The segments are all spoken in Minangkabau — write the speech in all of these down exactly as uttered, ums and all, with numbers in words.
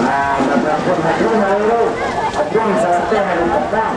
Nah, sasampun hadir, hadir, hadir, sasampun hadir petang.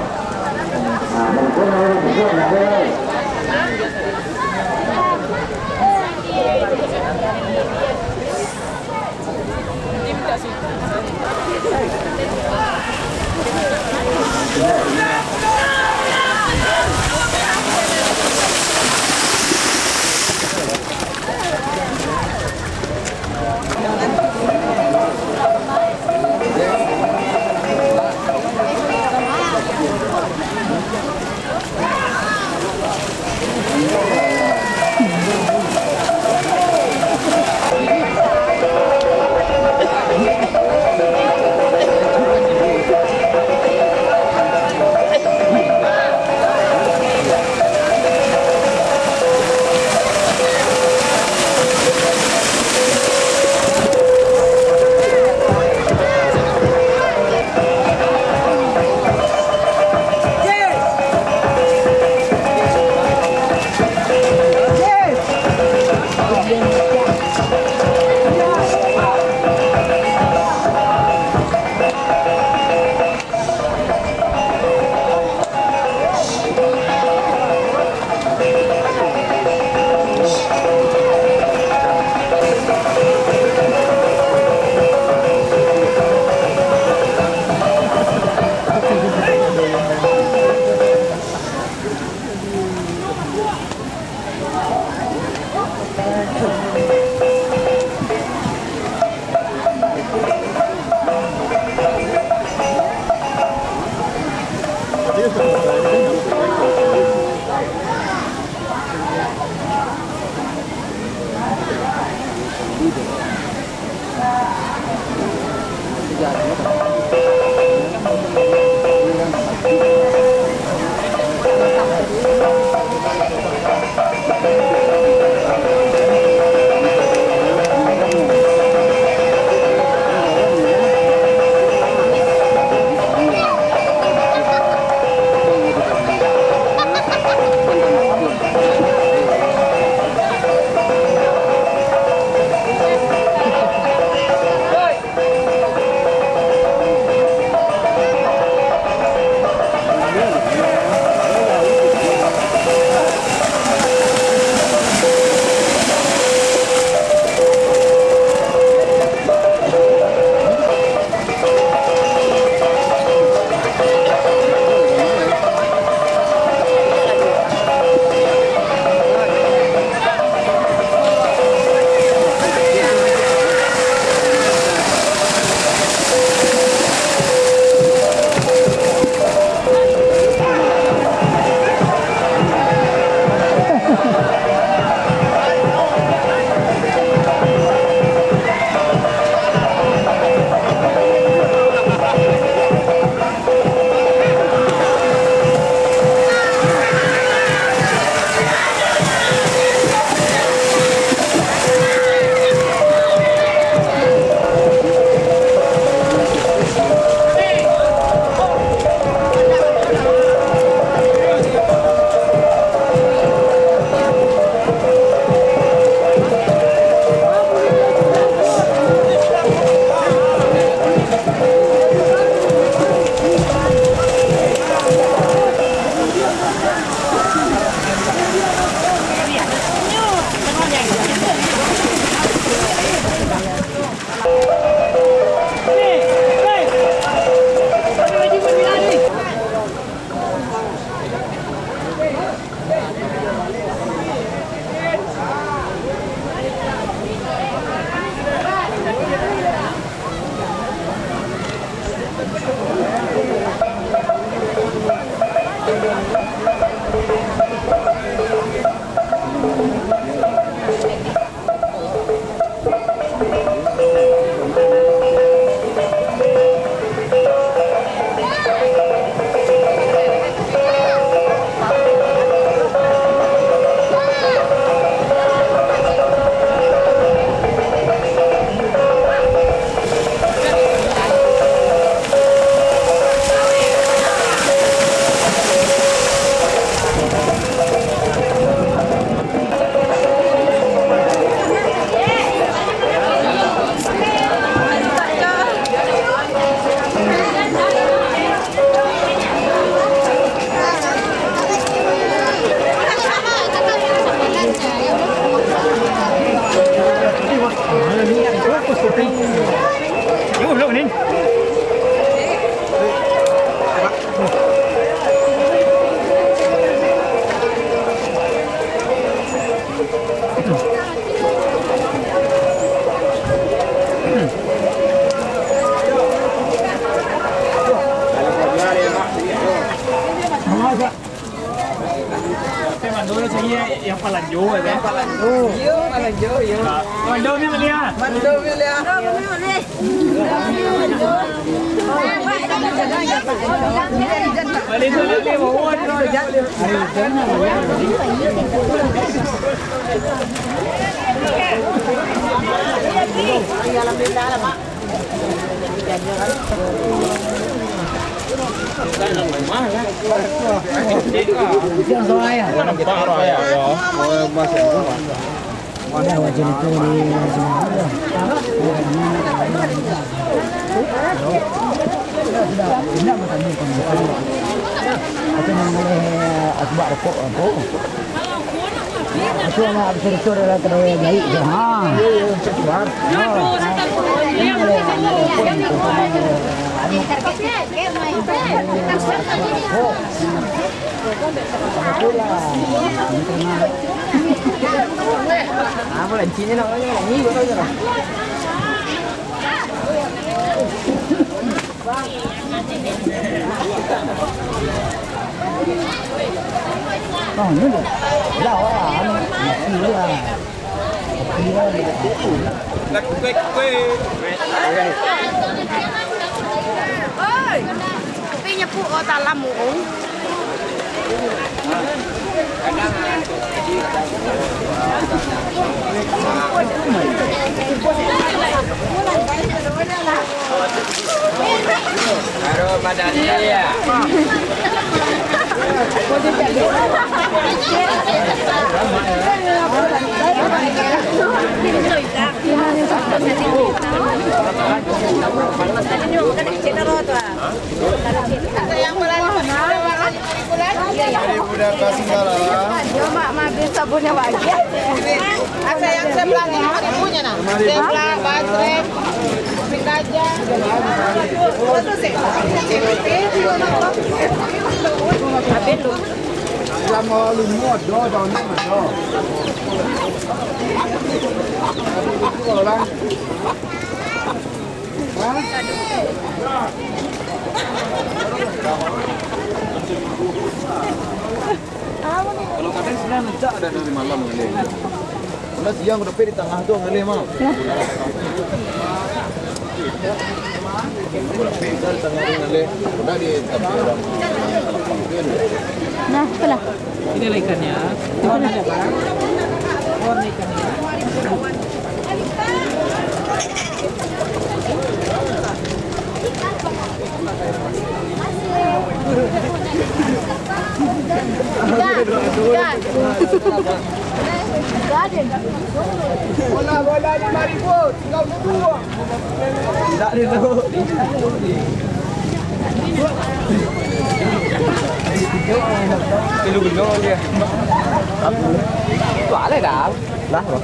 Itu anak besar-besar dalam kedai gaib tu. Ha. Apa lah, cincin nak, nak, nak, ni, ni, ni. Oi, tapi nyepuk kau talam, Uung. Yang berani. Dari budak kasih salah. Yo, Mak, maafin sabunnya, Mak. Asa yang sebelah ni, Mak, ibunya, nah. Sebelah, baterai, pikaja. Habis tu. Selama limo, do, do, enam, do. Orang. Kalau kadang siang, rancak ado dari malam ngaleh. Kalau siang, udah di tangah tu ngaleh, mah. Udah di tangah tu ngaleh. Udah di tapi orang. Nah, itulah. Ini lah ikannya. Warna ikannya. Bola-bola lima ribu, tiga puluh. Tidak ada tu. Kilo-kilo dia. Apa? Itu alai dah. Lah, bro.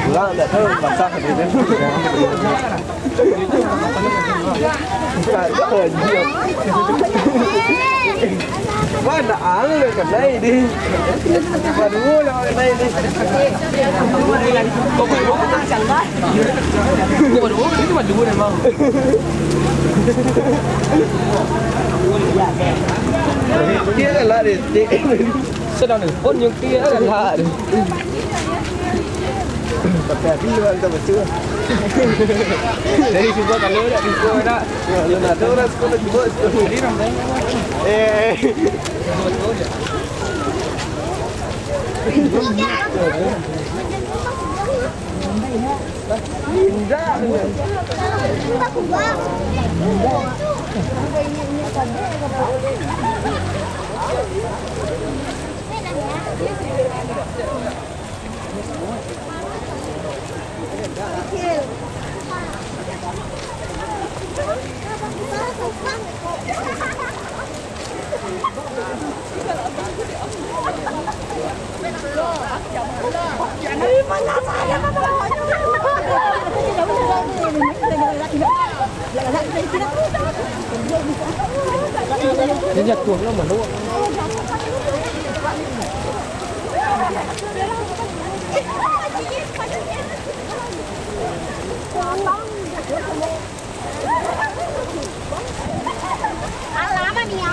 Pulang tak tahu, basah dia. Anjir. Mana ang le kenai di. Baru lah kenai di. Baru, itu baru memang. Dia lah, dia. Sedang nelpon yang kiri lah. Tapi hati lu hantar betul. Dari sebuah kalau nak, sebuah nak. Ya, lu nak tahu orang sekolah cuba, sekolah. Eh. Dia jatuh lah, malu. Alah, Mami,